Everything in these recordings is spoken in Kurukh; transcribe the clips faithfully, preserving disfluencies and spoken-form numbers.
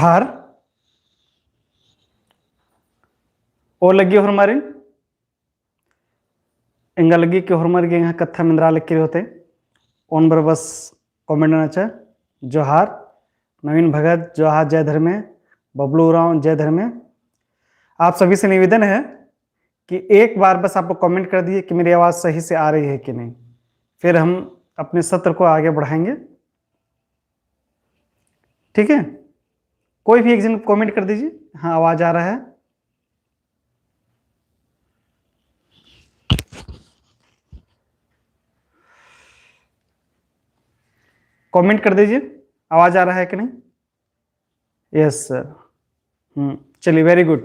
जोहार। ओ लग्गी होरमारिन, एंगा लग्गी कि होरमर गे एंगा कत्था मेंदरा लक्की होते। ओन बर बस comment नना चा। जोहार। नवीन भगत, जोहार, जय धर्मे। बबलू उराँव, जय धर्मे। आप सभी से निवेदन है कि एक बार बस आप लोग comment कर दीजिए कि मेरी आवाज़ सही से आ रही है कि नहीं, फिर हम अपने सत्र को आगे बढ़ाएंगे। ठीक है, कोई भी एक जन comment कर दीजिए, हाँ, आवाज़ आ रहा है। Comment कर दीजिए, आवाज़ आ रहा है कि नहीं? Yes sir। हम्म, चलिए, very good,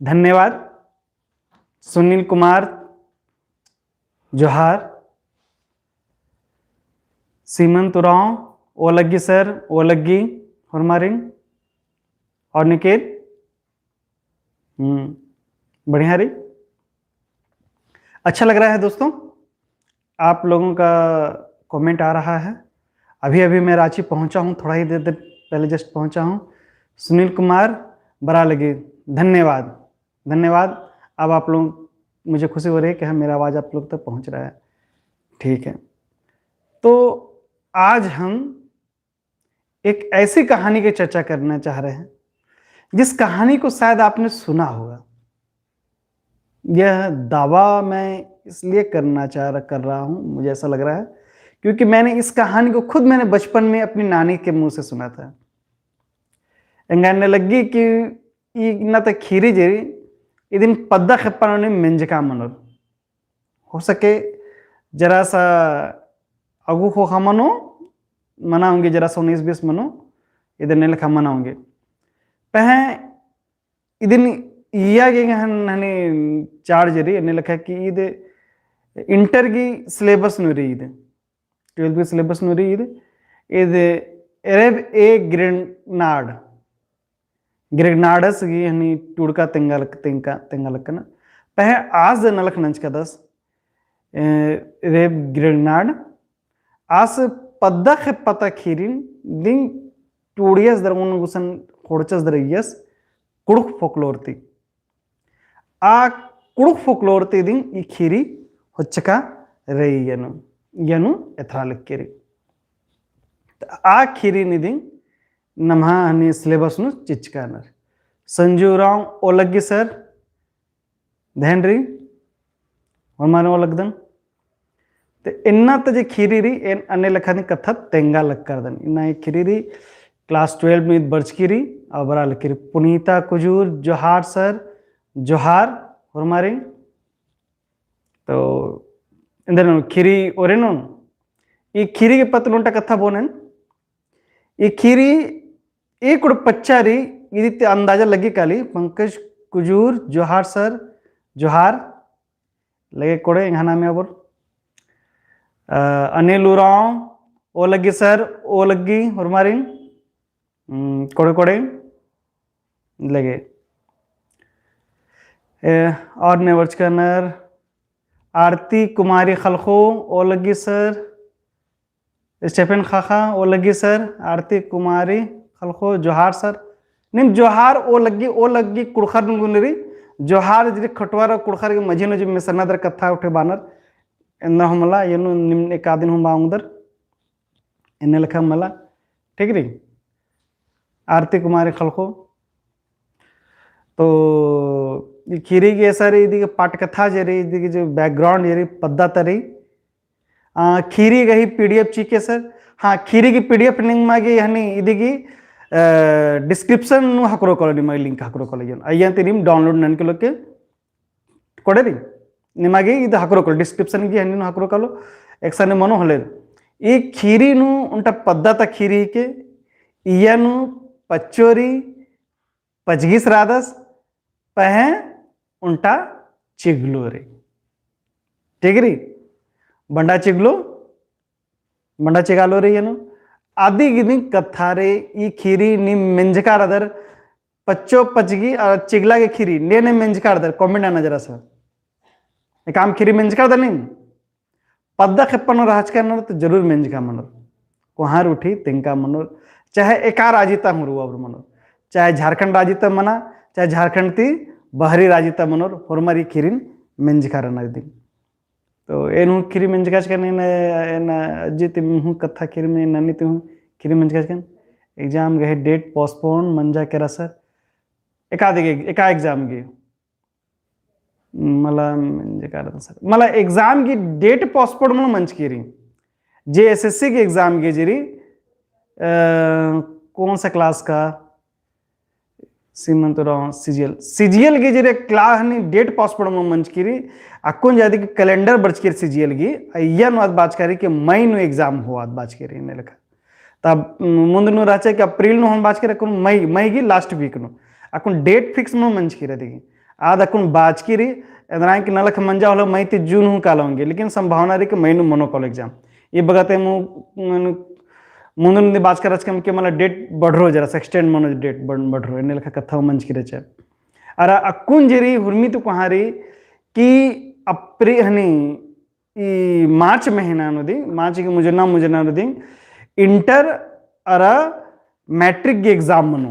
धन्यवाद। सुनील कुमार, जोहार। सीमंत उराँव, ओ लग्गी sir, ओ लग्गी होरमारिन। और निकेत, हम्म, बढ़िया रही। अच्छा लग रहा है दोस्तों, आप लोगों का comment आ रहा है। अभी अभी मैं रांची पहुंचा हूँ, थोड़ा ही देर, देर पहले just पहुंचा हूँ। सुनील कुमार, बरा लग्गी, धन्यवाद, धन्यवाद। अब आप लोग, मुझे खुशी हो रही है कि हाँ, मेरा आवाज़ आप लोग तक पहुंच रहा है। ठीक है, तो आज हम एक ऐसी कहानी की चर्चा करना चाह रहे हैं, जिस कहानी को शायद आपने सुना होगा। यह दावा मैं इसलिए करना चाह रहा, कर रहा हूँ, मुझे ऐसा लग रहा है, क्योंकि मैंने इस कहानी को खुद, मैंने बचपन में अपनी नानी के मुंह से सुना था। एंगा एन्ने लग्गी कि ई इन्ना ता खीरी जे रई, इदिन पद्दा खेप्पा नू नीम मेंजका मनोर। हो सके जरा सा अगु ख़ोख़ा मनो, मना ओंगी, जरा सा उन्नीस बीस मनो, इदिन एन्ने लेखा मना ओंगी। पहें इदिन इय्या गे हन, हनी चाड़ जे रई, एन्ने लेखा कि ईद inter गही syllabus नू रई, ईद twelfth गही syllabus नू रई, ईद, ईद रेब ए ग्रेनाड, ग्रेनाडस गही हनी टूड़का तेंगा लक-, तेंगा, तेंगा लक्कना। पहें आस नलख नंजकादस, ए, रेब ग्रेनाड, आस पद्दा खेप्पा ता खीरिन दिम टूड़ियस दर, ओन गुसन ख़ोंड़चस दर इय्यस कुँड़ुख़ folklore ती। आ कुँड़ुख़ folklore ती दिम ई खीरी होच्चका रई इय्या नू, इय्या नू एथरा लक्की रई। त आ खीरिन इदिन नम्हा हनी syllabus नू चिच्चका रअनर। संजू उराँव, ओ लग्गी sir, धैन रई, होरमारिन ओ लगदन। ते इन्ना ता जे खीरी रई, एन अन्ने लेखा दिम कत्था तेंगा लक्कादन। इन्ना ई खीरी रई, class twelve में बरचकी रई, अबड़ा लक्की रई। पुनीता कुजूर, जोहार sir, जोहार होरमारिन। तो एन्देर नू खीरी ओरे नू, ई खीरी के पत्त नू ओन्टा कत्था बओन एन। ई खीरी एकुड़ पच्चा रई, इदी ती अंदाजा लग्गी काली। पंकज कुजूर, जोहार sir, जोहार। लगे कोड़े एंग्है नामे अबोर। अ, अनिल उराँव, ओ लग्गी sir, ओ लग्गी होरमारिन। हम्म, कोड़े कोड़े लगे। ए, और ने बरचका रअनर, आरती कुमारी ख़लख़ो, ओ लग्गी sir। स्टेफन ख़ाख़ा, ओ लग्गी sir। आरती कुमारी ख़लख़ो, जोहार sir। नीम जोहार, ओ लग्गी, ओ लग्गी कुँड़ुख़र नू गुनरी। जोहार जे रई खटवार और कुँड़ुख़र के मझी नू जे मेसरना दर कत्था उठे बानर। एन्ने हूँ मला, इय्या नू नीम एकादिन हूँ बआ ओंगदर। एन्ने लेखा मला, ठीक रई। आरती कुमारी ख़लख़ो। तो ई खीरी गही sir, इदी गही पटकथा जे रई, इदी गही जो background जे रई, पद्दा ता रई। आ, खीरी गही PDF चिके sir। हाँ, खीरी गही PDF निमा गे हनी इदी गही, अ, description नू ख़क्खरो कालो, निमा गे link ख़क्खरो कालो, अइय्या ती नीम download ननके लोके कोड़े रई। निमा गे ईद ख़क्खरो कालो, description गही हनी नू ख़क्खरो कालो, एकसन मनो होले। ई खीरी नू ओन्टा पद्दा ता खीरी के, इय्या नू पच्चो रई, पचगिस रअदस, पहें ओन्टा चिगलो रई। ठीक रई? बंडा चिगलो, बंडा चिगालो रई इय्या नू। अदी गही दिम कत्था रई, ई खीरी नीम मेंजका रअदर, पच्चो पचगी और चिगला गे खीरी, ने ने मेंजका रअदर, comment नना जरा सा। एकअम खीरी मेंजका रअदर नीम? पद्दा खेप्पा नू रहचका रअनर तो जरूर मेंजका मनोर। कोहार उठी तेंगका मनोर। चाहे एका राजी ता हूँ रओर मनोर, चाहे झारखंड राजी ता मना, चाहे झारखंड ती बहरी राजी ता मनोर, होरमर ई ख़ीरिन मेंजका रअनर दिम। तो एन हूँ ख़ीरी मेंजकाचकन, एन, एन अज्जी ती हूँ कत्था ख़ीरी में, ननी ती हूँ ख़ीरी मेंजकाचकन। Exam गे date postpone मंजा केरा सर। एका दिगे, एका exam गे। मला मेंजका रअदन सर। मला exam गे date postpone मनो मंजकी रई। जे एसएससी गे exam गे जे रई, अ, कौन सा class का? सीमंत उराँव, सीजीएल। सीजीएल गे जे रई class हनी date postpone मनो मंजकी रई। अक्कुन जे अदिगे calendar बरचकी रई सीजीएल गे, अइय्या नू आद बाचका रई कि मई नू exam होआ आद बाचकी रई, एन्ने लेखा। तब मुन्द नू रहचा कि अप्रैल नू होओन बाचकी रई, अक्कुन मई, मई गे last week नू। अक्कुन date fix मनो मंजकी रई अदिगे। आद अक्कुन बाचकी रई, एन्दरा कि नलख मंजा होले मई ती जून हूँ कालोन गे, लेकिन संभावना रई कि मई नू मनो कालो exam। ई बगते मु-, मु-, मुन्द नू बाचका रहचकम कि मला date बढ़रो जरा, extend मनो date बढ़-, बढ़रो, एन्ने लेखा कत्था मंजकी रहचा। अरा अक्कुन जे रई हुर्मी ती कोहाँ रई कि अप्रैल हनी ई मार्च महीना नू दिम, मार्च गे मुजरना, मुजरना नू दिम, इंटर अरा मैट्रिक गे exam मनो,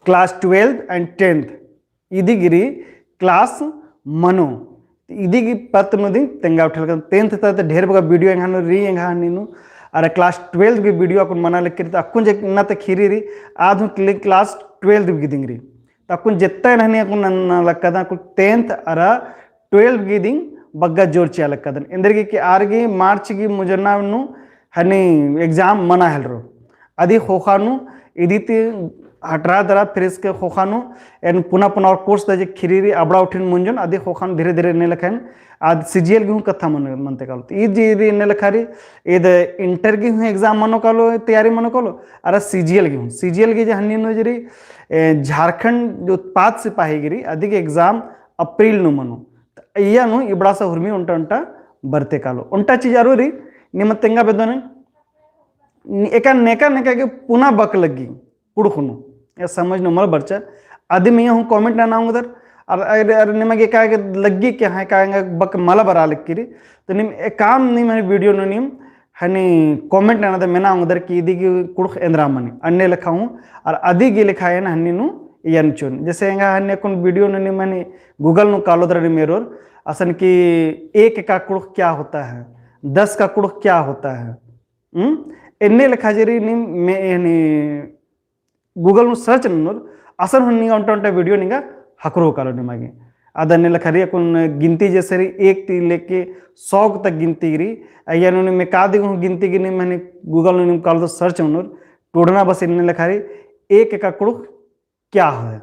class twelfth and tenth, इदिगे रई class मनो। इदिगे पत्त नू दिम तेंगा उठा लगदन। Tenth ता तो ढेर बग्गे video एंगा नू रई, एंगा हनी नू, अरा class twelfth गे video अक्कुन मना लगी रई, तो अक्कुन जे इन्ना ता ख़ीरी रई, आद हूँ class twelfth गे दिम रई। तो अक्कुन जेत्ता हनी अक्कुन नना लगदन, अक्कुन tenth अरा twelfth गे दिम बग्गे जोर चिआ लगदन। एन्देरगे कि आर गे मार्च गे मुजरना नू हनी exam मना हेलरो। अदी ख़ोख़ा नू इदी ती हटरा दरा, फिर इसके ख़ोख़ा नू एन पुना पुना और course ता जे ख़ीरी रई अबड़ा उठिन मुंजोन, अदी ख़ोख़ा नू धीरे धीरे एन्ने लेखा एन आद सीजीएल गे हूँ कत्था मन-, मनते कालो। तो ईद जे रई एन्ने लेखा रई, ईद इंटर गे हूँ exam मनो कालो, तैयारी मनो कालो, अरा सीजीएल गे हूँ, सीजीएल गे जे हनी नू जे रई, ए, झारखंड जो पात्र सिपाही गे रई, अदिगे exam अप्रैल नू मनो। तो अइय्या नू इबड़ा सा हुर्मी ओन्टा ओन्टा बरते कालो। ओन्टा चीज आरो रई, निम्मा तेंगा बेद्दोन, नि-, एका नेका नेका गे पुना बक लग्गी, कुँड़ुख़ नू, या समझ नू मल बरचा। अदिम इय्या हूँ comment नना ओंगदर, अर, अर, अर निमा गे एका गे लग्गी कि हाँ, एका गे बक मल बरआ लगी रई, तो नीम एकाम नीम हनी video नू नीम हनी comment नना दे, मेना ओंगदर कि इदिगे कुँड़ुख़ एन्दरा मनी, अन्ने लेखा हूँ, अर अदिगे लेखा एन हनी नू एन चिओन। जैसे एंगा हनी अक्कुन video नू नीम हनी Google नू कालोदर नीम एरोर, असन कि एक का कुँड़ुख़ क्या होता है, दस का कुँड़ुख़ क्या होता है, हम्म? एन्ने लेखा जे रई नीम में हनी Google नू search ननोर, असन हूँ निंगा ओन्टा ओन्टा video निंगा ख़क्खरो कालो निमा गे। आद एन्ने लेखा रई अक्कुन गिनती जैसे रई एक ती लेके सौ तक गिनती रई। अइय्या नू नीम एकादिगे हूँ गिनती गे नीम हनी Google नू नीम कालोदर search ननोर, टोड़ना बस एन्ने लेखा रई, एक का कुँड़ुख़ क्या है,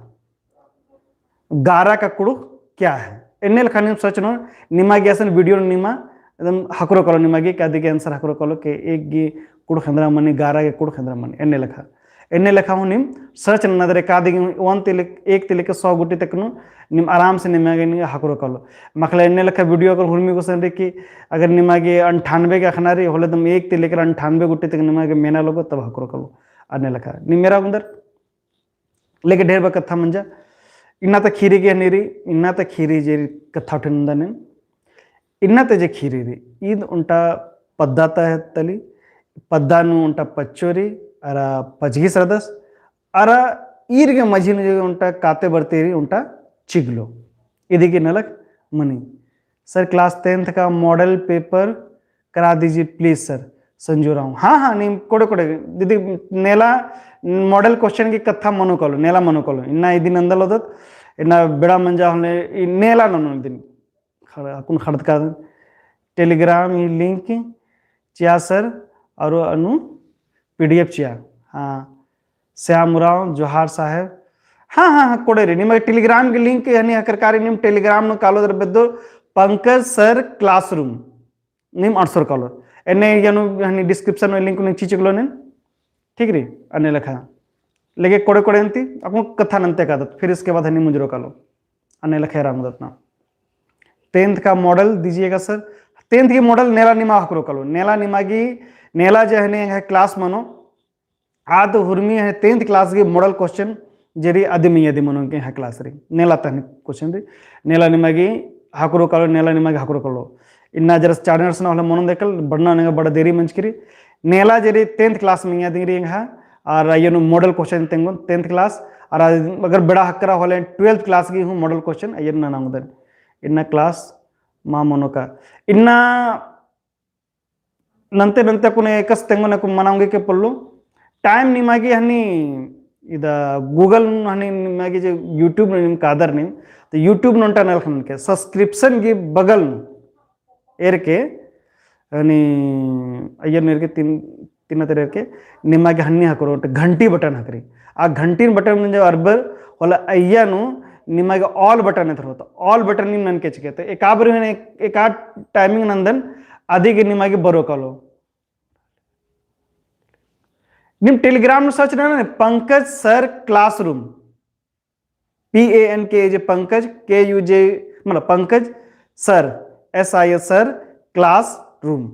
ग्यारह का कुँड़ुख़ क्या है, एन्ने लेखा नीम search ननोर, निमा गे असन video नू निमा एकदम ख़क्खरो कालो निमा गे, एकादिगे answer ख़क्खरो कालो कि एक गे कुँड़ुख़ एन्दरा मनी, ग्यारह गे कुँड़ुख़ एन्दरा मनी, एन्ने लेखा। एन्ने लेखा हूँ नीम search ननदर, एकादिगे one ती ले-, एक ती लेके सौ गूटी तक नू नीम आराम से निमा गे नीम ख़क्खरो कालो। मखले एन्ने लेखा video अगर हुर्मी गुसन रई कि अगर निमा गे अंठानबे गे अख़ना रई, होले दम एक ती लेकर अंठानबे गूटी तक निमा गे मेना लगो, तब ख़क्खरो कालो। अन्ने लेखा नीम एरा ओंगदर। लेकिन ढेर बग्गे कत्था मंजा। इन्ना ता ख़ीरी गे हनी रई, इन्ना ता ख़ीरी जे कत्था उठे नंदन। इन्ना ता जे ख़ीरी रई, ईद ओन्टा पद्दा ता है तली, पद्दा नू ओन्टा पच्चो रई, अरा पचगिस रअदस, अरा ईर गे मझी नू जे ओन्टा काते बरते रई, ओन्टा चिगलो। इदिगे नलख मनी। Sir, class tenth का model paper करा दीजिए please sir, संजू राव। हाँ, हाँ, नीम कोड़े कोड़े, दीदी, नेला model question गे कत्था मनो कालो, नेला मनो कालो। इन्ना इदिन नंदलोदत, इन्ना बेड़ा मंजा होले, ई नेला ननो इदिन। खड़-, अक्कुन खड़त का Telegram ही link चिआ sir, और अनु PDF चिआ। हाँ। श्याम उराँव, जोहार साहेब। हाँ, हाँ, हाँ, कोड़े रई। निमा Telegram गे link हनी ख़क्खरका रई, नीम Telegram नू कालोदर बेद्दो, पंकज sir classroom। नीम अंड़सर कालो। एन्ने यानु हनी description नू link नू चिचकलो नीम। ठीक रई, अन्ने लेखा। लेके कोड़े कोड़े अन्ती, अक्कुन कत्था नन्ते कादत, फिर इसके बाद हनी मुंजरो कालो। अन्ने लेखा एरा ओंगदत ना। Tenth का model दीजिएगा sir। Tenth की model नेला निमा ख़क्खरो कालो। नेला निमा गे, नेला जे हनी एंग्है class मनो, आद हुर्मी है tenth class गे model question जे रई अदिम इय्या दिम मनो एंग्है class रई। नेला तहनी question रई। नेला निमा गे ख़क्खरो कालो, नेला निमा गे ख़क्खरो कालो। इन्ना जरा चाड़नर सना होले मनोन देकल, बड़ना नेंगा बड़ा देरी मंजकी रई। नेला जे रई tenth class में अदिंग रई एंग्है, और अइय्या नू model question तेंगोन tenth class, और अगर बेड़ा हकरा होले twelfth class गही हूँ model question अइय्या नू नना ओंगदन। इन्ना class मा मनो का। इन्ना नन्ते नन्ते अक्कुन एकासे तेंगोन अक्कुन मना ओंगी के पोल्लो। Time निमा गे हनी इदा Google नू हनी निमा गे जे YouTube नू निम कादर निम, तो YouTube नू ओन्टा नलख ननके subscription गही बगल नू एरके, हनी अइय्या नू एरके तीन, तीन तर एरके निमा गे हनी हकरो, घंटी button हकरी। आ घंटी button नू जे अरबर होले अइय्या नू निमा गे all button एथरो, तो all button निम ननके चिके। तो एका बारी हनी एक, एका timing नन्दन, अदी गे निमा गे बरो कालो। निम Telegram नू search नना ने, पंकज सर classroom, P A N K A J पंकज, K U J, मतलब पंकज सर, S I R सर, classroom।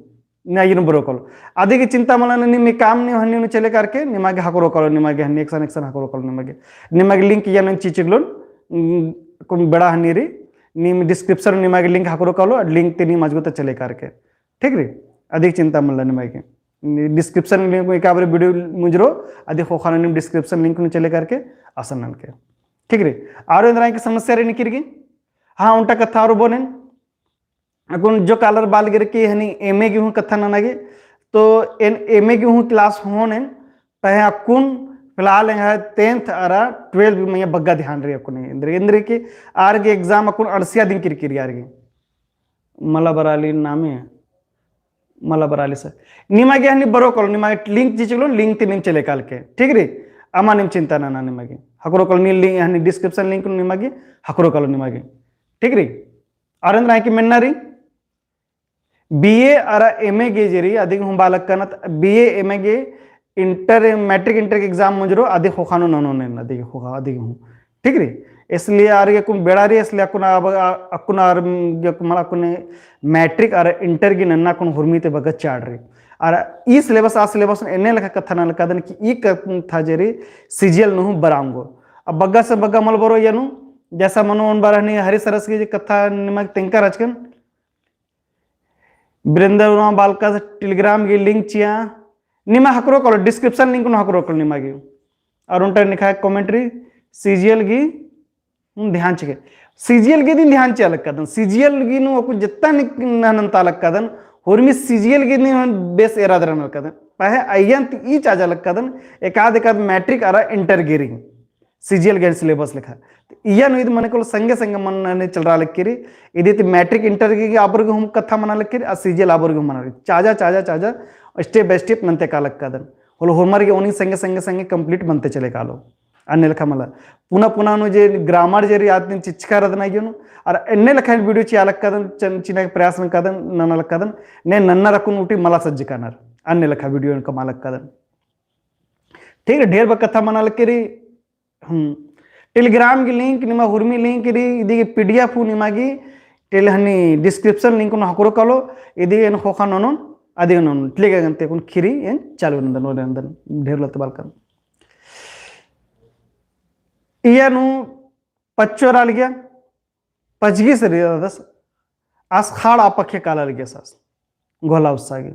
ना ये नंबर कॉल। अदी गे चिंता मला ना, निम काम नी हनी नू चले करके, निमा गे हकरो कॉल, निमा गे हनी एकसन, एकसन हकरो कॉल, निमा गे। निमा गे link या नन चिचिगलोन, उम, कुम बेड़ा हनी रई, निम description निमा गे link हकरो कॉल, link ती निम अजगो ता चले करके। ठीक रई? अदी गे चिंता मला निमा गे। Description link में एका बारी video मुंजरो, अदी ख़ोख़ा नू निम description link नू चले करके असन ननके। ठीक रई? आरो एन्दरा एंग्है समस्या रई निकिर गे? हाँ, ओन्टा कत्था आरो बओन एन। अक्कुन जो कालर बालगिर की हनी M A गे हूँ कत्था नना गे। तो एन M A गे हूँ class होओन एन, पहें अक्कुन फिलहाल एंग्है tenth अरा twelfth मइय्याँ बग्गे ध्यान रई अक्कुन। एन्देर, एन्देर की आर गे exam अक्कुन अंड़सिया दिम किरकिरी आर गे। मला बराली नामे, मला बराली सर। निमा गे हनी बरो कॉल, निमा गे link चिचिगलोन, link ती निम चले काल के। ठीक रई? अमा निम चिंता नना निमा गे। हकरो कॉल नी link, हनी description link निमा गे, हकरो कॉल निमा गे। ठीक रई? आर एन्दरा है कि मेन्ना रई, B A अरा M A गे जे रई, अदी गे हूँ बालक कना, B A M A गे inter, matric inter गे exam मुंजरो, अदी ख़ोख़ा नू ननोन एन, अदी गे ख़ोख़ा, अदी गे हूँ। ठीक रई? इसलिए आर गे अक्कुन बेड़ा रई, इसलिए अक्कुन अब, आ, अक्कुन आर, उम, गे अक्कुन मला अक्कुन matric अरा inter गे नन्ना अक्कुन हुरमी ती बग्गे चाड़ रई। अरा ई syllabus, आ syllabus एन्ने लेखा कत्था नना लगदन कि ई कत्था जे रई, C G L नू हूँ बरआ ओंगो। अब बग्गे से बग्गे मल बरो अइय्या नू, जैसा मनो ओन बार हनी हरी सरस गे जे कत्था निमा गे तेंगका रहचकन, बिरेंदर उराँव बालका से Telegram गे link चिआ, निमा हकरो कॉल, description link नू हकरो कॉल निमा गे। अरा ओन्टा निखा comment रई, C G L गे हूँ ध्यान चिके। C G L गे दिम ध्यान चिआ लगदन। C G L गे नू अक्कुन जेतना निक नन्ता लगदन, हुरमी C G L गे दिम बेस एरादर नना लगदन। पहें अइय्या ती ई चाजा लगदन, एकाद एकाद matric अरा inter गे रई C G L गे syllabus लेखा। तो इया नू इद मने कॉल संगे संगे मन्ना ने चलरआ लगी रई। इदी ती matric inter गे आबोर गे हूँ कत्था मना लगी रई, आ C G L आबोर गे हूँ मना लगी रई। चाजा, चाजा, चाजा, step by step नन्ते काला लगदन। होले होरमर गे ओनी संगे, संगे, संगे complete मनते चले कालो। अन्ने लेखा मला। पुना, पुना नू जे grammar जे रई आद नीन चिचका रअदन अइयो नू। अरा एन्ने लेखा video चिआ लगदन, चन-, चिना के प्रयास नना लगदन, नना लगदन। ने नन्नर अक्कुन उठी मला सज्जकानर। अन्ने लेखा video कमआ लगदन। ठीक है, ढेर बग्गे कत्था मना लगी रई। हम्म। Telegram गे link निमा हुरमी link रई, इदी गे P D F हूँ निमा गे टेल हनी description link नू हकरो कालो, इदी एन ख़ोख़ा ननोन, अदी ननोन, ठीक है, गन्ते कुन खीरी एन चालू नन्दन, ओरे नन्दन, ढेर लत बालकन। इया नू पच्चो रआ लगिया, पचगिस रई रअदस, आस ख़ाड़ आ पखे काला लगियस आस, गोहला उस्सा गे।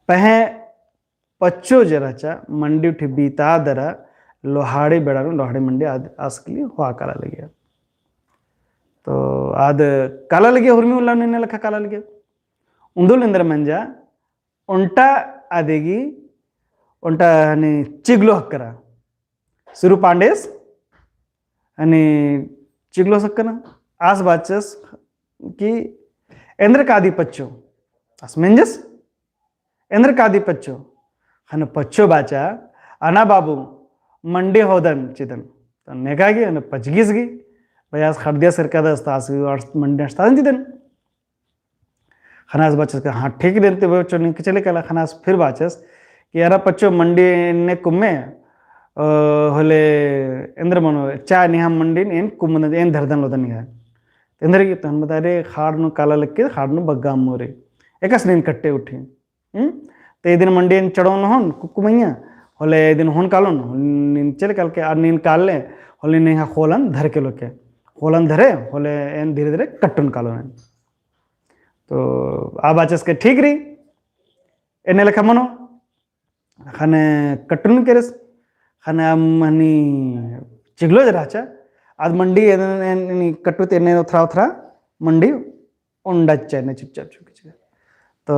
पहें पच्चो जे रहचा, मंडी उठी बीता दरा, लोहाड़ी बेड़ा नू, लोहाड़ी मंडी आद-, आस के लिए हुआ काला लगिया। तो आद काला लगिया, हुरमी उल्ला नू एन्ने लेखा काला लगिया। उन्दुल एन्देर मंजा, ओन्टा अदी गे, ओन्टा हनी चिगलो हक्करा। सिरु पांडेस, हनी चिगलो सक्कना, आस बाचस कि एन्देर कादी पच्चो, आस मेंजस, एन्देर कादी पच्चो, ख़ने पच्चो बाचा, अना बाबू, मंडी होदन चिदन, तो नेका गे, हने पचगिस गे, भाई आस खड़दिया सरकादस, तो आस गे मंडी अस्तादन चिदन। ख़ने आस बाचस के, हाँ, ठीक देन ते बच्चों ने के चले काला। ख़ने आस फिर बाचस कि अरा पच्चो मंडी एन्ने कुम्मे, अ, होले एन्देर मनो, चाय निहा मंडी एन कुम्मे एन धरदन लोदन निहा। एन्देर गे तहन बता रे, ख़ाड़ नू काला लगी, ख़ाड़ नू बग्गे अम्मो रई। एकासे नीन कट्टे उठी। हम्म? ते इदिन मंडी एन चढ़ोन होन, कुक्कु मइय्याँ, होले इदिन होन कालोन, नीन चले काल के, अरा नीन काल ले, होले नीन ख़ोलन धर के लोके। ख़ोलन धरे, होले एन धीरे धीरे कट्टोन कालोन। तो आ बाचस के ठीक रई। एन्ने लेखा मनो, ख़ने कट्टुन केरस, ख़ने अम्म हनी चिगलो जे रहचा, आद मंडी एन, एन, एन, कट्टु ती एन्ने ओथरा, ओथरा मंडी ओंडा चैने चुपचाप चुपचाप। तो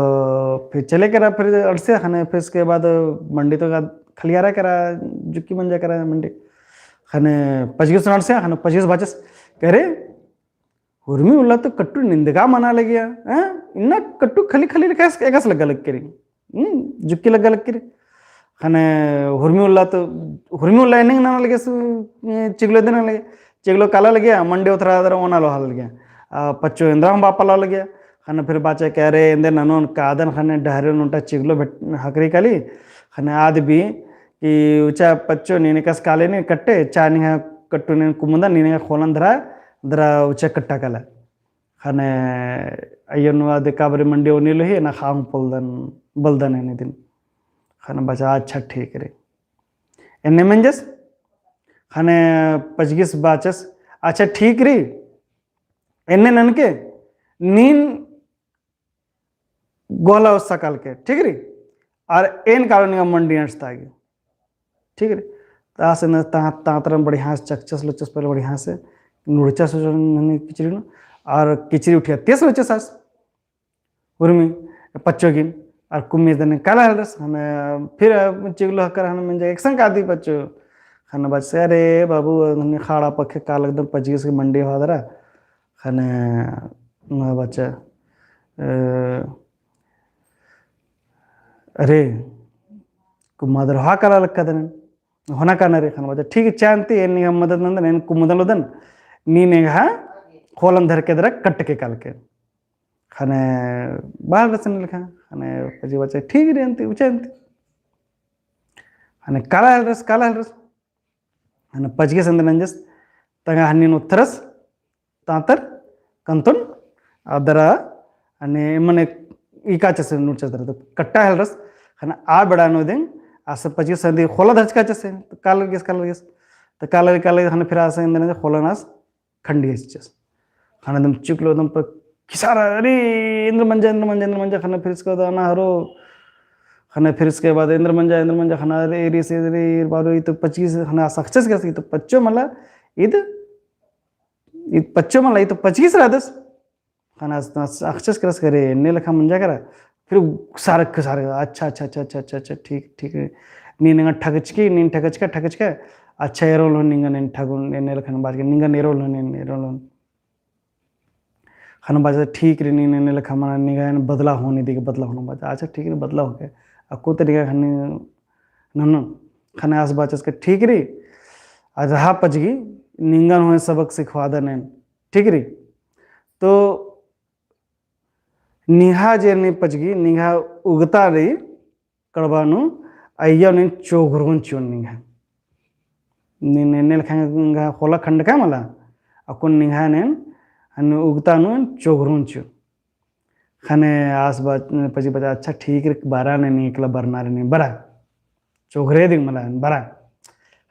फिर चले केरा, फिर अंड़सिया ख़ने, फिर उसके बाद मंडी तो का खलियारा केरा, जुक्की मंजा केरा मंडी। ख़ने पजगिस अंड़सिया, ख़ने पजगिस बाचस, करे, हुरमी उल्ला तो कट्टु निंदगा मना लगिया, हैं? इन्ना कट्टु खली खली लेखा एकासे लग्गा लग केरी। हम्म, जुक्की लग्गा लग केरी। ख़ने हुरमी उल्ला तो, हुरमी उल्ला एन्ने नना लगे सु, ए, चिगलो एन्ने नना लगे। चिगलो काला लगिया, मंडी ओथरा दरा ओना लोहा लगिया। आ, पच्चो एन्दरा हूँ बापा ला लगिया। ख़ने फिर बाचा कि अरे, एन्देर ननोन कादन ख़ने डहरे नू ओन्टा चिगलो भेट-, हकरी काली। ख़ने आद भी कि उचा पच्चो नीन एकासे काले नी कट्टे, चा निंग्है कट्टु नीन कुमुदन, नीन एंग्है ख़ोलन धरा, दरा उचा कट्टा काला। ख़ने अइय्या नू आद काबरे मंडी ओनी लोही, ना ख़ांग पोलदन, बलदन एन्ने दिन। ख़ने बाचा, अच्छा ठीक रई। एन्ने मंजस, ख़ने पजगिस बाचस, अच्छा ठीक रई, एन्ने ननके, नीन गोहला ओस्सा कालके, ठीक रई? आर एन कालो निंगा मंडी अंड़सता गे। ठीक रई? त आस एन्ने ता-, तांतरन बढ़िया से चकचस लोचस पहले बढ़िया से, नुड़चस हनी किचरी नू, आर किचरी उठिया तेस लोचस आस। हुरमी, पच्चो गे, आर कुम्मी दने काला हेलरस, ख़ने फिर चिगलो हकर ख़ने मंजा एकसन कादी पच्चो। ख़ने बाचस, अरे बाबू, हनी ख़ाड़ा पक्खे काला एकदम पजगिस गे मंडी होआ दरा। ख़ने नू बाचा, अ, अरे, कुम्मा दरा होआ काला लक्का दने, होना काना रई। ख़ने बाचा, ठीक, चान्ती, एन निंगा मदद नन्दन, एन कुमुदन लोदन, नीन एंग्है ख़ोलन धरके दरा कट्टके कालके। ख़ने बआ हेलरस एन्ने लेखा, ख़ने पजगी बाचा, ठीक रई अन्ती, उचा अन्ती। ख़ने काला हेलरस, काला हेलरस। ख़ने पजगिस एन्देर नंजस, तंग्है हनी नू ओथरस, तांतर, कन्तुन, अदरा, हनी मने ई काचस नुड़चस दरा, तो कट्टा हेलरस, ख़ने आ बेड़ा नू दिम, आस पजगिस अन्ती ख़ोला धरचका चस, तो काला लगियस, काला लगियस, तो काला लगियस, काला लगियस, ख़ने फिर आस एन्देर नंजस, ख़ोलन आस खंडियस चिच्चस। ख़ने एकदम चिगलो एकदम पर खिसारा, अरे, एन्देर मंजा, एन्देर मंजा, एन्देर मंजा, ख़ने फिर इसके बाद अना हरो, ख़ने फिर इसके बाद एन्देर मंजा, एन्देर मंजा, ख़ने अरे, एरी से, अरे, बारो, ई तो पजगिस, ख़ने आस अख़चस केरस, ई तो पच्चो मला, ईद, ईद पच्चो मला, ई तो पजगिस रअदस। ख़ने आस, आस अख़चस केरस, अरे, एन्ने लेखा मंजा केरा, फिर सारक, सारक, अच्छा, अच्छा, ठीक, ठीक। नीन एंगा ठगचकी, नीन ठगचका, ठगचका। अच्छा, एरोल हूँ निंगन एन ठगुन, एन्ने लेखा बाचकी, निंगन एरोल हूँ, एन एरोल हूँ। ख़ने बाचा, ठीक रई, नीन एन्ने लेखा मना, निंगा एन बदला हूँ, इदी गे बदला हूँ बाचा। अच्छा, ठीक रई, बदला हूँ के। अक्कु तो निंगा ख़ने ननोन। ख़ने आस बाचस के, ठीक रई, आ रहा पजगी, निंगन हूँ सबक सिखवादन एन। ठीक रई। तो निंग्है जे नी पजगी, निंग्है उगता रई कड़बा नू, अइय्या नीन चोघरोन चिओन निंग्है। नीन एन्ने लेखा निंग्है ख़ोला खंडका मला, अक्कुन निंग्है नीन, हनी उगता नू चोघरोन चिओन। ख़ने आस बाच-, पजगी बाचा, अच्छा ठीक रई, बरा ने नीन एकला बरना रई नीन, बरा। चोघरे दिम मला, बरा।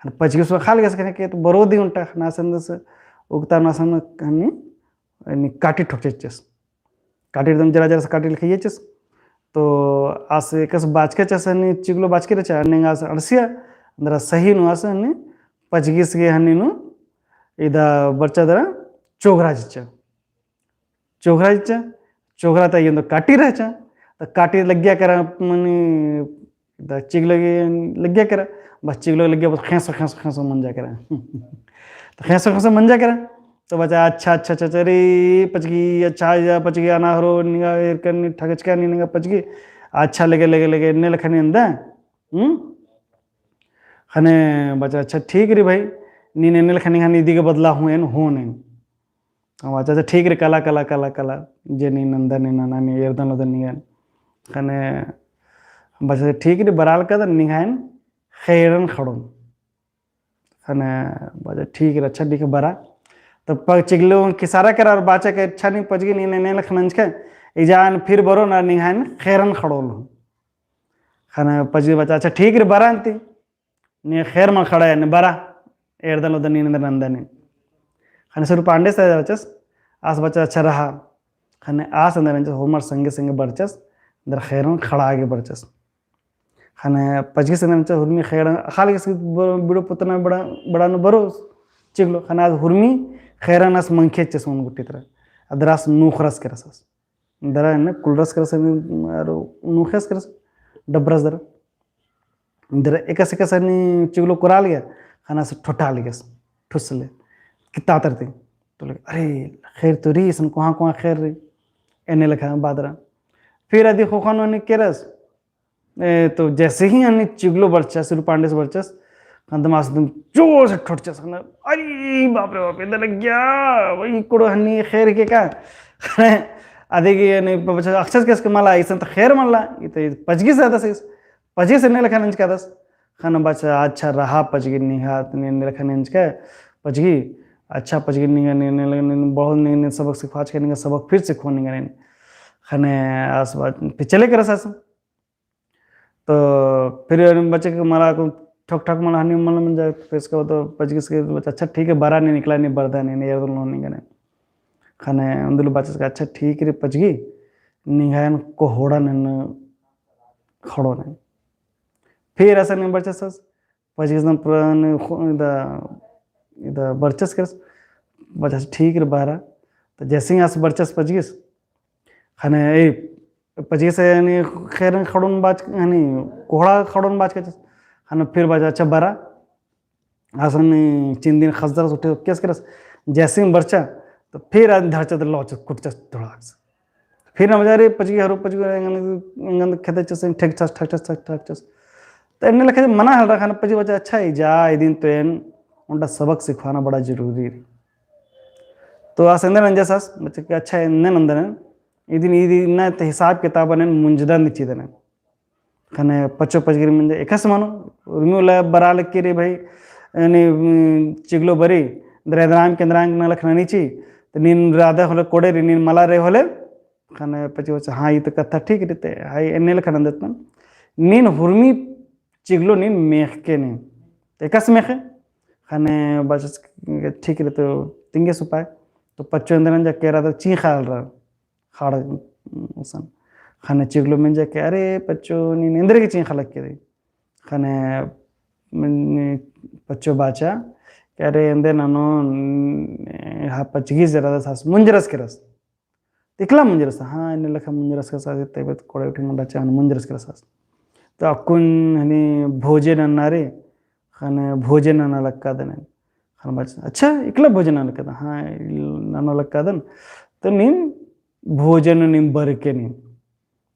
ख़ने पजगिस ख़ाल गेस ख़ने के तो बरो दिम ओन्टा, ख़ने आस एन्देरस उगता नू आस हनी, हनी काटी ठोकचस। काटी एकदम जरा जरा से काटी लखइयचस। तो आस एकासे बाचका चस हनी चिगलो बाचकी रहचा, एन्ने एंगा आस अंड़सिया, एन्देर सही नू आस हनी पजगिस गे हनी नू इदा बरचा दरा चोघरा चिच्चा। चोघरा चिच्चा, चोघरा ता एन्दो काटी रहचा, तो काटी लग्गिया केरा मनी द चिगलो गे लग्गिया केरा, बस चिगलो गे लग्गिया, बस खेंसो, खेंसो, खेंसो मंजा केरा। तो खेंसो, खेंसो मंजा केरा। तो बाचा, अच्छा, अच्छा, अच्छा, अच्छा, रे, पजगी, अच्छा, या पजगी, अना हरो, निंगा एरकन, ठगचका, नी निंगा पजगी। अच्छा, लगे, लगे, लगे, एन्ने लेखा नी एन्दा। हम्म? ख़ने बाचा, अच्छा, ठीक रई भाई, नीन एन्ने लेखा निंगा नी इदी गे बदला हूँ एन, हूँ नीन। हाँ, बाचा, अच्छा, ठीक रई, काला, काला, काला, काला, जे नीन नंदन, नीन नना, नीन एरदन लोदन निंगन। ख़ने बाचा, ठीक रई, बरआ लगदन, निंग्है एन ख़ेरन ख़ड़ोन। ख़ने बाचा, ठीक रई, अच्छा, ठीक रई, बरा। तो पग चिगलो खिसारा केरा और बाचा के, अच्छा, नीन पजगी, नीन एन्ने लेखा नंजका, इजा एन फिर बरोन, निंग्है एन ख़ेरन ख़ड़ोन। ख़ने पजगी बाचा, अच्छा, ठीक रई, बरा अन्ती। नीन ख़ेर मल ख़ड़आ, नीन बरा, एरदन लोदन नीन, एन्देर नंदन नीन। ख़ने सुरु पांडे से बाचस, आस बाचस, अच्छा रहा। ख़ने आस एन्देर नंजस, होरमर संगे संगे बरचस, एन्देर ख़ेरन ख़ड़आ गे बरचस। ख़ने पचगिस एन्देर नंजस हुरमी ख़ेरन, अख़ाल गिस ब-, बिड़ो पुतना बड़ा, बड़ा नू बरो चिगलो, ख़ने आद हुरमी ख़ेरन आस मंखे चिस ओन गुट्ठी तरा। अदरा आस नूख़रस केरस आस। दरा एन्ने कुलरस केरस एन्ने, आरो नूख़ेस केरस, डबरस दरा। दरा एकासे एकासे एन्ने चिगलो कोराल गया, ख़ने आस ठोठाल गयस, ठुसले, कित्ता तरती। तो लगे, अरे, ख़ेर तो रई, इसन कोहाँ कोहाँ ख़ेर रई। एन्ने लेखा बअदरा। फिर अदी ख़ोख़ा नू एन्ने केरस, ए, तो जैसे ही हन्नी चिगलो बरचस, सिरू पांडेस बरचस, ख़ने दम आस दम जोर से ठोठचस, ख़ने, अरे बाप रे बाप, एन्देर लग्गिया, वही कुड़ो हन्नी ख़ेर के का। अदे गे हन्नी बरचस, अख़चस केस के मला, इसन तो ख़ेर मला, ई तो पचगिस आदस, पचगिस एन्ने लेखा नंजकादस। ख़ने बरचस, अच्छा रहा पचगी निंग्है, एन्ने लेखा नंजका, पचगी, अच्छा पचगी निंग्है, एन्ने, एन्ने, एन्ने, बहुत एन्ने, एन्ने सबक सिखवाचका निंग्है, सबक फिर सिखो निंग्है, एन्ने। ख़ने आस बात, फिर चले केरस आस। तो फिर बरचस के मला को ठक ठक मला हन्नी मला मंजा, फिर इसके बाद तो पचगिस के बरचस, अच्छा ठीक है, बरा नीन, इकला नीन बरदन, नीन एरदन लो निंग्है। ख़ने उन्दुल बरचस के, अच्छा ठीक रई पचगी, निंग्है एन कोहड़न एन ख़ड़ोन। फिर असन बरचस आस, पचगिस दम पुरान खो-, इदा, इदा बरचस केरस, बरचस ठीक रई बरा। तो जैसे ही आस बरचस पचगिस, ख़ने ए, पचगिस एन्ने ख़ेरन ख़ड़ोन बाच, हन्नी कोहड़ा ख़ड़ोन बाचकस। ख़ने फिर बरचस, अच्छा बरा। आस एन्ने चिन्दिन ख़सदरस, उठे केस केरस। जैसे ही बरचस, तो फिर आद धरचस, तो लौचस, कुटचस धुड़ाकस। फिर नंजा रे पचगी, हरो पचगी, एंगन, एंगन खेदचस, ठेकचस, ठेकचस, ठेक-, ठेकचस। तो एन्ने लेखा मना हेलरा, ख़ने पचगी बरचस, अच्छा, ई जा, ई दिन तो एन ओन्टा सबक सिखवाना बड़ा जरूरी रई। तो आस एन्देर नंजस आस, बरचस के, अच्छा, एन्ने नंदन, ई दिन, ई दिन ना तो हिसाब किताबन एन मुंजदन चिदन। ख़ने पच्चो पचगिर मंजा, एकासे मनो, उर्मी उल्ला बरा लगी रे भाई, यानी, उम, चिगलो बरी, दरा एन्दरा केन्द्रा नलख ननी ची, तो नीन राधा होले कोड़े रे, नीन मला रे होले, ख़ने पच्चो बरचस, हाँ, ई तो कत्था ठीक रई ते, हाँ, एन्ने लेखा नंदत मन। नीन हुरमी चिगलो नीन मेख़के नीन। तो एकासे मेख़े, ख़ने बरचस ठीक रई तो तिंगेस उपाय। तो पच्चो एन्देर नंजा के रअदस, चींख़ा हेलरा। ख़ाड़, उम, असन। ख़ने चिगलो मेंजा के, अरे पच्चो, नीन एन्देर गे चींख़ा लगी रई। ख़ने, उम, पच्चो बाचा के, अरे एन्देर ननोन, उम, हाँ, पचगिस जे रअदस आस मुंजरस केरस। तो इकला मुंजरस, हाँ, एन्ने लेखा मुंजरस केरस आस, तबे तो कोड़े उठे मंजा चा, मुंजरस केरस आस। तो अक्कुन हनी भोजे नन्ना रे, ख़ने भोजे नना लक्कादन। ख़ने बरचस, अच्छा, इकला भोजे नना लक्कादन? हाँ, नना लक्कादन। तो नीन भोजे नू नीन बरके नीन।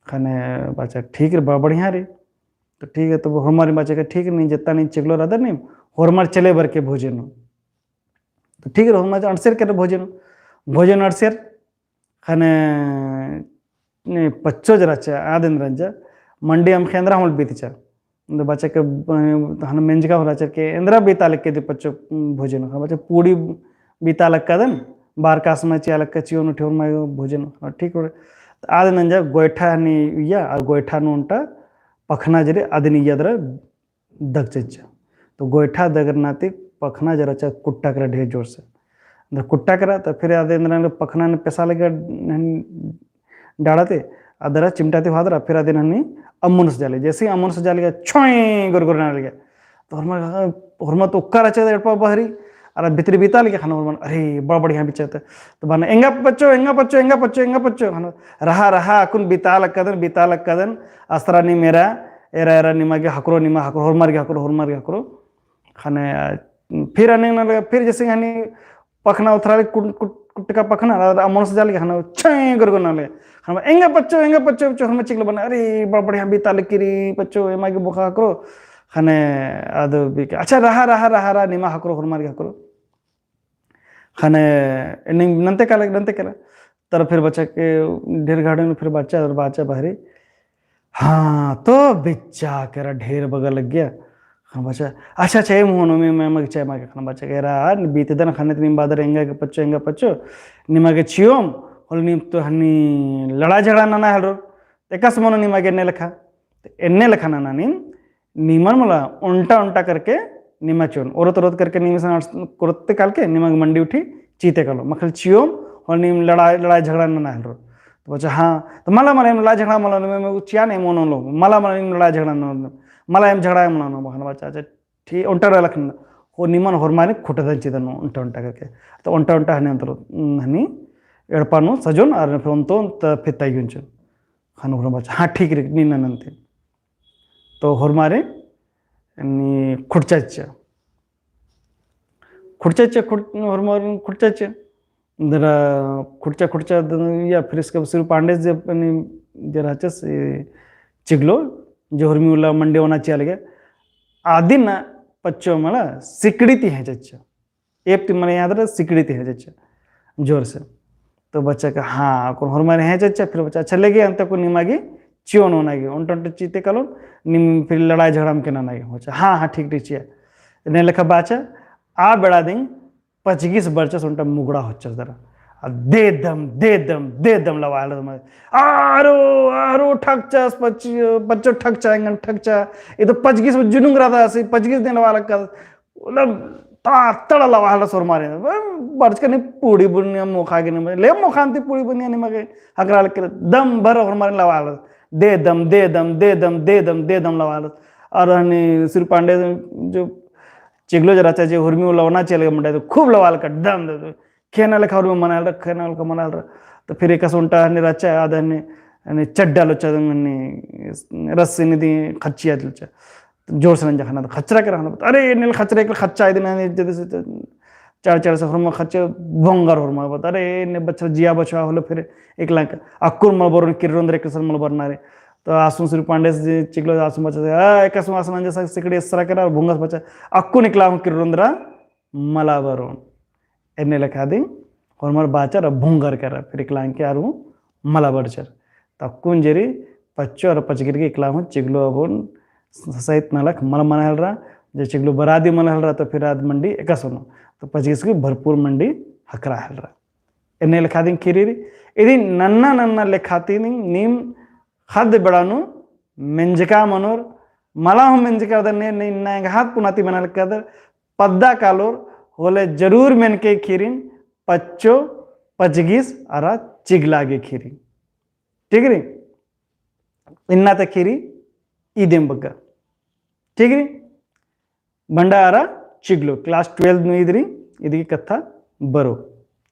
ख़ने बरचस, ठीक रई, बड़ा बढ़िया रई। तो ठीक है, तो होरमर बरचस के, ठीक रई, नीन जेतना नीन चिगलो रअदर नीन, होरमर चले बरके भोजे नू। तो ठीक रई, होरमर अंड़सेर केरर भोजे नू। भोजे नू अंड़सेर, ख़ने ने पच्चो जे रहचा, आद एन्देर नंजा, मंडी अमख़ी एन्दरा होले बीतचा। तो बरचस के, अ, हन मेंजका होले रहचा के, एन्दरा बीता लगी दी पच्चो, उम, भोजे नू। बरचस पूड़ी बीता लक्कादन, बारकास मा चिआ लक्का चिओन उठे होरमर भोजे नू। हाँ, ठीक रई। तो आद नंजा गोइठा हनी उइया, आ गोइठा नू ओन्टा पखना जे रई, अदिन उइया दरा दगचचा। तो गोइठा दगरना ती पखना जे रहचा कुट्टा केरा ढेर जोर से। तो कुट्टा केरा, तो फिर आद एन्देर नना पखना ने पेसा लगी हनी डाड़ा ती, अदरा चिमटा ती होअदरा, फिर अदिन हनी अम्मुन से जाली। जैसे ही अम्मुन से जाली, छोंय गुरगुर नना लगी। तो होरमर, होरमर तो उक्का रहचा एड़पा बहरी, अरा भितरी बीता लगी ख़ने होरमर, अरे, बड़ा बढ़िया बिच्चा ते। तो बअनर, एंगा पच्चो, एंगा पच्चो, एंगा पच्चो, एंगा पच्चो। ख़ने, रहा, रहा, अक्कुन बीता लक्कादन, बीता लक्कादन, असरा नीम एरा, एरा, एरा, निमा गे हकरो, निमा हकरो, होरमर गे हकरो, होरमर गे हकरो। ख़ने, फिर अने ना लगा, फिर जैसे हनी पखना उथरा ले कुट-, कुट-, कुट्टका पखना, अरा अम्मुन से जाली गे ख़ने, छोंय गुरगुर नना लगी। ख़ने, एंगा पच्चो, एंगा पच्चो, पच्चो, होरमर चिगलो बअनर, अरे, बड़ा बढ़िया बीता लगी रई, पच्चो, एमा गे बोखा हकरो। ख़ने, आद बीके, अच्छा, रहा, रहा, रहा, रहा, निमा हकरो, होरमर गे हकरो। ख़ने एन्ने नन्ते काला, नन्ते काला। तर फिर बरचस के ढेर घड़ी नू फिर बाचा, और बाचा बहरी। हाँ, तो बिच्चा केरा ढेर बग्गे लग्गिया। ख़ने बरचस, अच्छा, अच्छा, एम होनो, एम, एम, एम, अच्छा, एमा गे। ख़ने बरचस के एरा, बीतदन ख़ने ती नीम बअदर एंगा गे पच्चो, एंगा पच्चो। निमा गे चिओम, होले नीम तो हनी लड़ाई झगड़ा नना हेलरो। तो एकासे मनो निमा गे एन्ने लेखा। तो एन्ने लेखा नना नीम निमन मला ओन्टा ओन्टा करके निमा चिओन। ओरोत ओरोत करके नीम इसन कोरोत काल के निमा गे मंडी उठी चीते कालो। मखल चिओम होले नीम लड़ाई, लड़ाई झगड़ा नना हेलरो। तो बरचस, हाँ। तो मला, मला, नीम लड़ाई झगड़ा मला, नीम, नीम चिआ ने मोनो लो। मला, मला, नीम लड़ाई झगड़ा नना लो। मला एम झगड़ा एम ननोन बअनर बाचा, अच्छा, ठीक, ओन्टा डहलख नना। हो निमन होरमारिन खुटदन चिदन ओन्टा ओन्टा करके। तो ओन्टा ओन्टा हनी अंतरो, हनी एड़पा नू सजोन, अरा फिर ओन्टोन त फिर तइयोन चिओन। ख़ने होरमा बाचा, हाँ, ठीक रई, नीन ननन ती। तो होरमारिन नी खुटचा चिच्चा। खुटचा चिच्चा, खुट-, होरमारिन खुटचा चिच्चा। दरा खुटचा, खुटचा द-, या फिर इसके सिरू पांडे जे अपनी जे रहचस, ए, चिगलो, जो होरमी उल्ला मंडी ओना चिआ लगे। आदिन पच्चो मला सिकड़ी ती हेंचा चिच्चा। एप ती मने याद रई, सिकड़ी ती हेंचा चिच्चा। जोर से। तो बाचा का, हाँ, अक्कुन होरमारिन हेंचा चिच्चा, फिर बाचा, अच्छा, लगे अन्ते अक्कुन निमा गे चिओन ओना गे, ओन्टा ओन्टा चिते कालोन, नीम फिर लड़ाई झगड़ा मल नना गे, बाचा, हाँ, हाँ, ठीक, ठीक, चिआ। एन्ने लेखा बाचा, आ बेड़ा दिम पचगिस बरचस ओन्टा मुगड़ा होचस दरा। आ दे दम, दे दम, दे दम लवालस मने। आरो, आरो ठकचस, पच-, पच्चो ठकचा, एंगन ठकचा। ई तो पचगिस जुनुंग रअदस, पचगिस दिम लवालकस। मतलब, ता तड़ा लवालस होरमारिन। बरचका नी पूड़ी बुनिया मोखा गे नी, ले मोखान ती पूड़ी बुनिया निमा गे हकरालकी। दम भर होरमारिन लवालस। दे दम, दे दम, दे दम, दे दम, दे दम लवालस। अरा हनी सिरू पांडे जो चिगलो जे रहचा जे होरमी उल्ला ओना चिआ लगे मंडा, तो खूब लवालका दम दे दो। खेना लेखा होरमी मनालरा, खेना लेखा मनालरा। तो फिर एकासे ओन्टा हनी रहचा, आद हनी, हनी चड्डा लोचा, हनी रस्सी नी दी खच्चिया लोचा। तो जोर से नंजा ख़ने, तो खच्चरा केरा ख़ने, अरे, एन्ने ले खच्चरा, एकला खच्चा, इदे ना, जदे से तो चार चार से होरमा खच्चा, भोंगर होरमा, बाचा, अरे, एन्ने बछर जिया बछवा होले फिर एकला का, अक्कुन मल बरोन किर्रोन दरा, एकला से मल बरना रे। तो आसुन सिरू पांडे से चिगलो आसुन बाचा, आ, एकासे आसुन नंजा सिकड़ी एसरा केरा, भोंगस बाचा, अक्कुन एकला हूँ किर्रोन दरा, मला बरोन। एन्ने लेखा दिम होरमर बाचर, भोंगर केरा, फिर एकला के आर हूँ मला बरचर। तो अक्कुन जे रई पच्चो अरा पचगिस गे एकला हूँ चिगलो अबोन सहित नलख मल मना हेलरा, जे चिगलो बरादी मल हेलरा तो फिर आद मंडी एकासे ओनो। तो पचगिस गे भरपूर मंडी हकरा हेलरा। एन्ने लेखा दिम ख़ीरी रई, इदिन नन्ना नन्ना लेखा ती नीम ख़द्द बेड़ा नू मेंजका मनोर, मला हूँ मेंजका दर ने, ने इन्ना एंग्है पुना ती मना लगदर, पद्दा कालोर, होले जरूर मेनके ख़ीरिन, पच्चो, पचगिस अरा चिगला गे ख़ीरी। ठीक रई? इन्ना ता ख़ीरी, इदिम बग्गे। ठीक रई? भंडा अरा चिगलो, class twelve नू इद रई, इदी गे कत्था बरो।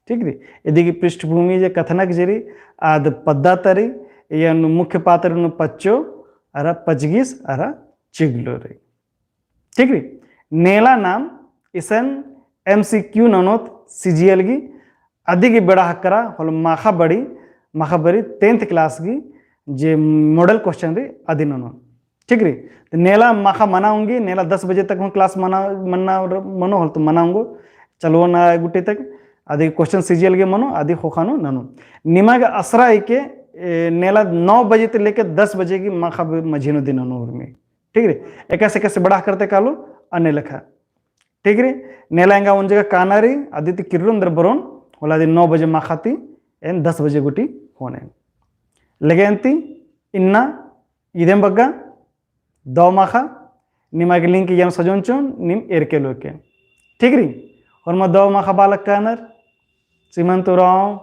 ठीक रई? इदी गे पृष्ठभूमि जे कथनक जे रई, आद पद्दा ता रई, एन्ने मुख्य पात्र नू पच्चो अरा पचगिस अरा चिगलो रई। ठीक रई? नेला नाम इसन MCQ ननोत CGL गी, अदी गे बेड़ा हकरा होले माखा बड़ी, माखा बड़ी tenth class गी जे model question रई अदी ननोन। ठीक रई? तो नेला माखा मना ओंगी, नेला दस बजे तक हूँ class मना, मन्ना र-, मनो होले तो मना ओंगो, चलो ना गुट्ठी तक, अदी question CGL गे मनो, अदी ख़ोख़ा नू ननो। निमा गे असरा इके, ए, नेला नौ बजे ती लेके दस बजे गी माखा ब-, मझी नू दिम ननो उर्मी। ठीक रई? एकासे एकासे बेड़ा हकरते कालो, अन्ने लेखा। ठीक रई? नेला एंगा ओन जगह काना रई, अदी ती किर्रोन दरा बरोन, होले अदी नौ बजे माखा ती, एन दस बजे गुट्ठी होने। लगे अन्ती, इन्ना, इदिम बग्गे, दव माखा, निमा गे link एन सजोन चिओन, नीम एरके लोके। ठीक रई? होरमा दव माखा बालक कानर, सीमंत उराँव,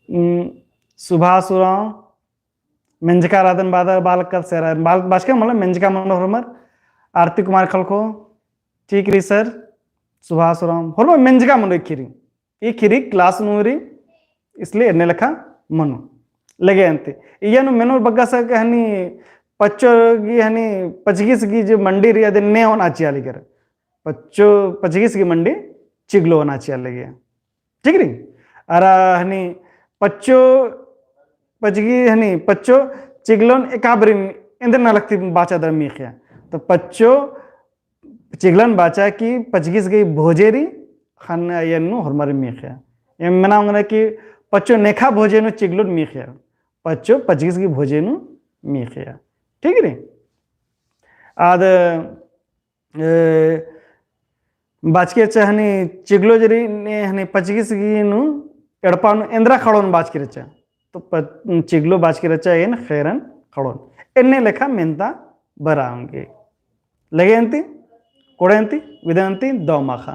उम, सुभाष उराँव, मेंजका रअदन बादर बालक का सेरा, बालक बाचका मतलब मेंजका मनोर होरमर, आरती कुमार खलखो, ठीक रई sir, सुभाष उराँव, होरमर मेंजका मनो ई ख़ीरी, ई ख़ीरी class नू रई, इसलिए एन्ने लेखा मनो। लगे अन्ती। इया नू मेनोर बग्गे से हनी पच्चो गी हनी पचगिस गी जे मंडी रई अदिन ने ओना चिआ लगे। पच्चो, पचगिस गी मंडी चिगलो ओना चिआ लगे। ठीक रई? अरा हनी पच्चो पचगी हनी पच्चो चिगलोन एका बारी एन्देर नलख ती बाचा दरा मीख़िया। तो पच्चो चिगलन बाचा कि पचगिस गही भोजे रई ख़ने अयन नू होरमर मीख़िया। एम मेना ओंगना कि पच्चो नेखा भोजे नू चिगलोन मीख़िया। पच्चो पचगिस गही भोजे नू मीख़िया। ठीक रई? आद ए, बाचकी रहचा हनी चिगलो जे रई ने हनी पचगिस गी नू एड़पा नू एन्दरा खड़ोन बाचकी रहचा। तो प-, चिगलो बाचकी रहचा एन ख़ेरन खड़ोन। एन्ने लेखा मेन्ता बरआ ओंगी। लगे अन्ती, कोड़े अन्ती, विदे अन्ती, दव माखा।